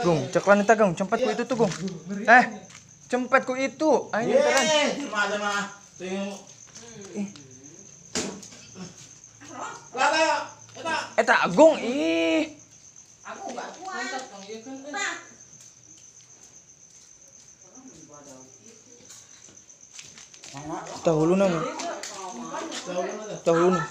Gung, ceklan eta Gung, cempet ku itu tuh Gung. Cempet ku itu. Ayo nyeteran. Eta Agung ih. Aku enggak kuat. Tahuluna mah. Tahuluna.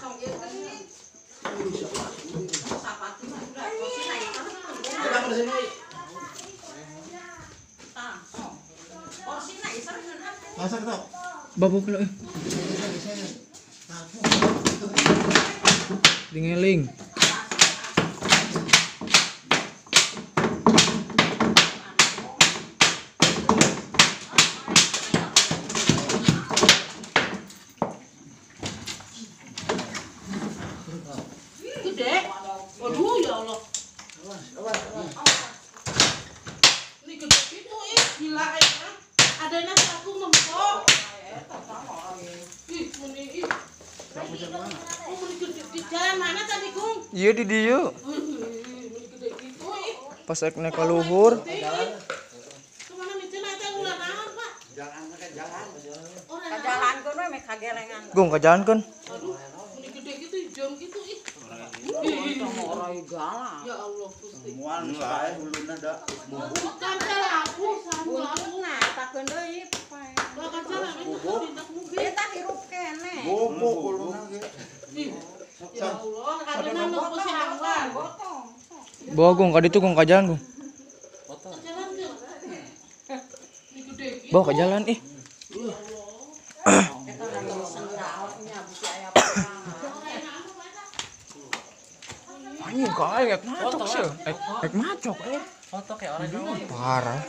Babu kalau dingeling. Gede. Waduh ya Allah. Ini gede gitu ih, gila ya. Ada nasi aku nempok. Ih, meni ih. Oh, meni gede di jalan mana tadi, Gung? Iya di dieu. Meni gede gitu ih. Pas rek naik ka luhur. Kemana micin eta ulah naon, Pak? Jalan ke jalan. Ka jalan kono meh kagelengan. Gung ka jalan keun. Aduh, meni gede gitu hijau gitu ih. Ya Allah, Gusti. Mual sae huluna da. Bukan salah aku, salah aku. Nah, takeun deui pae. Bahkan salah itu tindak mobil. Eta hirup kene. Bobok huluna ge. Ya Allah, kadang nempo si Anwar. Bawa Gung ka ditu Gung ka jalan Gung. Jalan ke. Ini gede gitu. Bawa ka jalan ih. Eta lagi sendalnya bisi aya perang. Anjing ka aing ek macok sih. Ek macok eh. Foto kayak orang Parah.